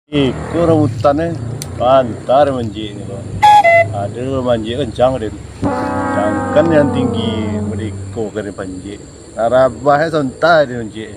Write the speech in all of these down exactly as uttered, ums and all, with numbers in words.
Iko rambutan, eh, pantah dek manjek ni ko. Ado manjek kancang den. Jangankan nan tinggi, mode iko ka den panjek. Nan rabah, eh, sontai den manjek.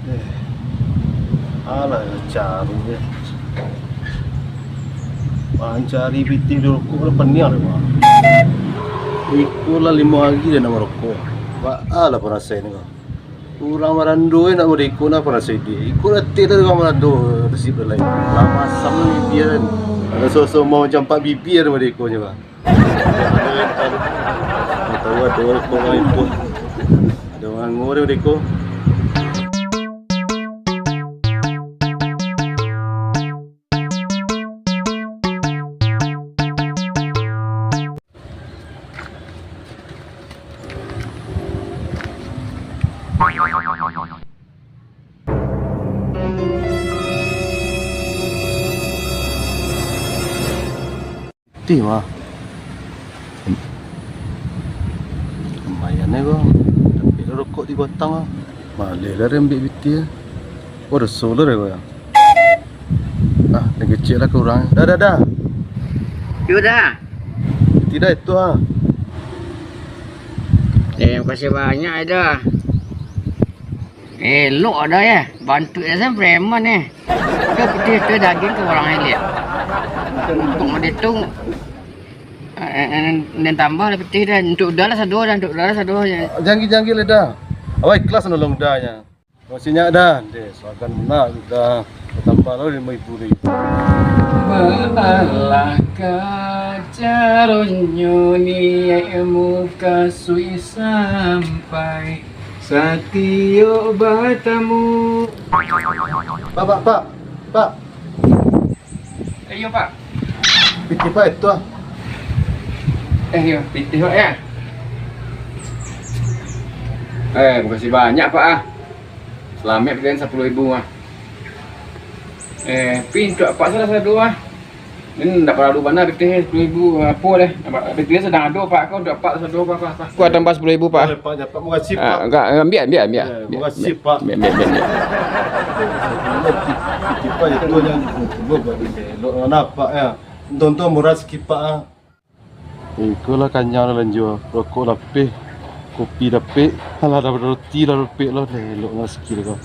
Eh, alah, caru je. Mancari pitih di rokok lah paniang deh, Bang. Iko lah limo hari den ndak marokok. Baa lah parasai ni, Bang. Urang marando, eh, nak mode iko, nah, parasai dek. Iko lah tek dari urang marando, nasib dah lain. Lah masam lah bibia kan. Ado sosok mau campak bibia dari mode iko nyo, Bang. Tahu ado rokok lain tu. Ado mango dari mode iko. Ti mah. Lumayan eh, Bang. Dapek lah rokok tigo batang ah. Maleh lah den ambiak pitih ah. Oh, ado solar eh, Bang. Ah, den kecek lah ka urang. Dah, dah, dah. Yo, dah. Pitih dah itu ah. Eh, makasih banyak, dah. Elok dah, yo. Bantuak dah sampai preman, eh. Dah pitih tu dagiang ka urang elok. Untuak mode tu, eh, eh, eh, den tambah lah pitih dah. Untuak udah lah sado dah, untuak udah lah sado je. Janggi-janggi lah dah. Awak ikhlas nolong udah nyo. Masih nyak dah, deh, suagan nak udah bertambah lah lima ribu lagi. Baalah ka caronyo niaikmu kasuik sampai satiok batamu. Pak, pak, pak, pak. Eh, iyo, Pak. Pitih, Pak, itu ah. Eh, iyo, pitih, Pak, yo. Eh, makasih banyak, Pak, ah. Salamaik pitih den sapuluah ribu ah. Eh, pi, untuak apak salah sado ah. Ini ndak paralu bana pitih sapuluah ribu, apo deh. Apak, pitih sadang ado, Pak, ko untuak apak sado, Pak, Pak, Pak. Ko tambah sapuluah ribu, Pak. Boleh, Pak, dapat. Makasih, Pak. Ah, enggak, ambiak, ambiak, ambiak. Yo, makasih, Pak. Ambiak, ambiak, ambiak, ambiak. Pitih, Pak, itu yang dulu buat elok, mana, Pak, yo. Untung-untung murah sikit, Pak, ah. Iko lah kanyang lah lanjua, rokok lapeh, kopi dapek, alah, dah roti lah dapek lo, elok lah sikit ko.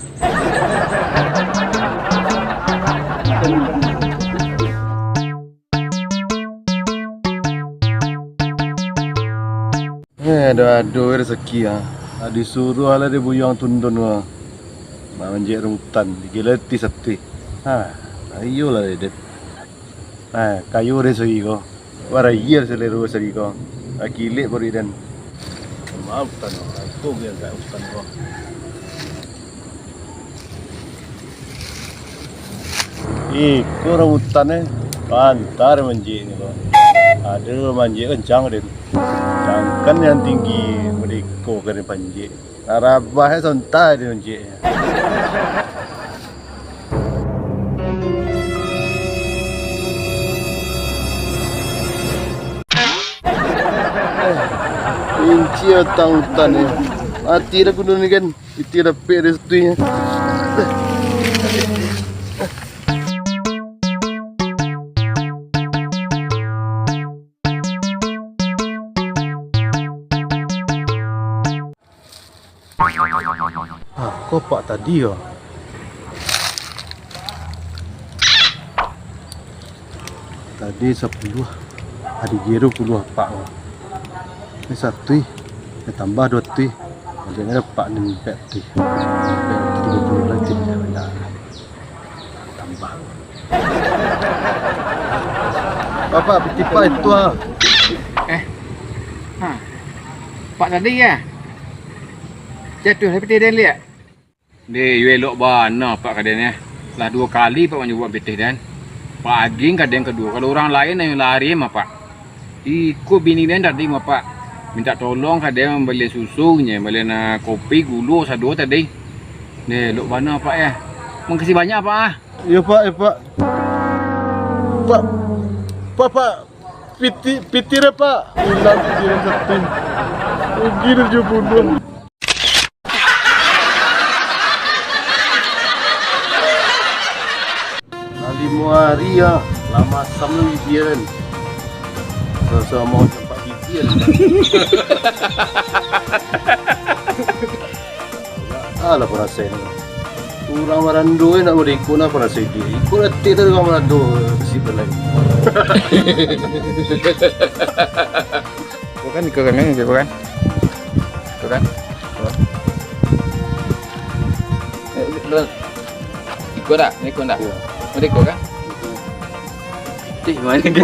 Eh, ado-ado rezeki ah. Ado disuruah lah dek Buyuang Tundun ko. Manjek rambutan, digilati sate. Ha, ayolah dek. Nah, kayo den sari ko. Barayia salero sari ko. Akilek paruik den. Maaf, Tan. Aku yang tak utang ko. Iko rambutan eh, pantar manjek ni ko. Ado manjek kancang den. Jangankan yang tinggi, mode iko ka den panjek. Rabah eh, sontai den manjek. Inci batang utan ni. Mati dah gunung ni kan. Pitih dapek dari situ nya. Ha, ko apak tadi ko. Tadi sapuluah, ado giro puluah apak ko. Ni satuih, ni tambah duo tuih. Jangan lupa ni, mintak ti. Mintak ti dua puluh lagi ni, banyak. Tambah. Bapak, piti Pak itu, ah. Eh. Ha. Pak tadi, ya? Jatuah dari piti den liak? Deh, yo elok bana Pak kaden, eh. Lah duo kali Pak manyuruak pitih den. Pak agiah kaden kaduo. Kalau urang lain, ayo lari mah, Pak. Iko bini den tadi mah, Pak. Mintak tolong kaden mambalian susu, nyo, mambalian, ah, kopi, gulo, sado tadi. Deh, elok bana, Pak, ya. Makasih banyak, Pak, ah. Iyo, Pak, iyo, Pak. Pak, Pak, Pak, piti, piti deh, Pak. Ilang piti deh, satu. Rugi tujuah puluah. Lah limo ari, ah, lah masam lo bibia den. Samo-samo campak gigi den. Alah, parasai ni. Urang barando, eh, nak bariko, nah, parasai diri. Iko letih tadi urang barando, bisi balai. Iko kan, iko kan, iko kan. Iko kan. Iko kan. Eh, iko dah, iko dah. Iyo. Iko kan. Tih, mano gitu.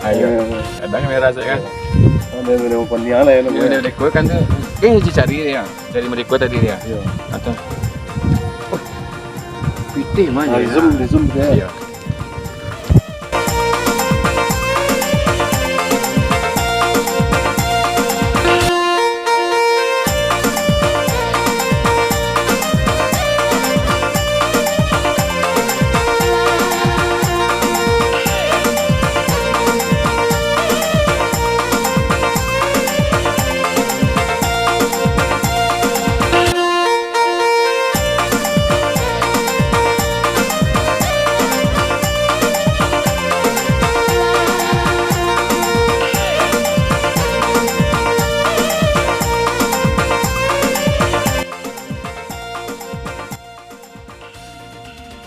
Ayo. Kadang merah sajo kan. Ada, ada pandiang lah ya, Dia namanya. Udah bereko kan tu. Eh, dia cari dia. Cari mereko tadi dia. Iya. Atau. Oh. Pitih mah Ah, dia. Zoom, di zoom dia. Iya.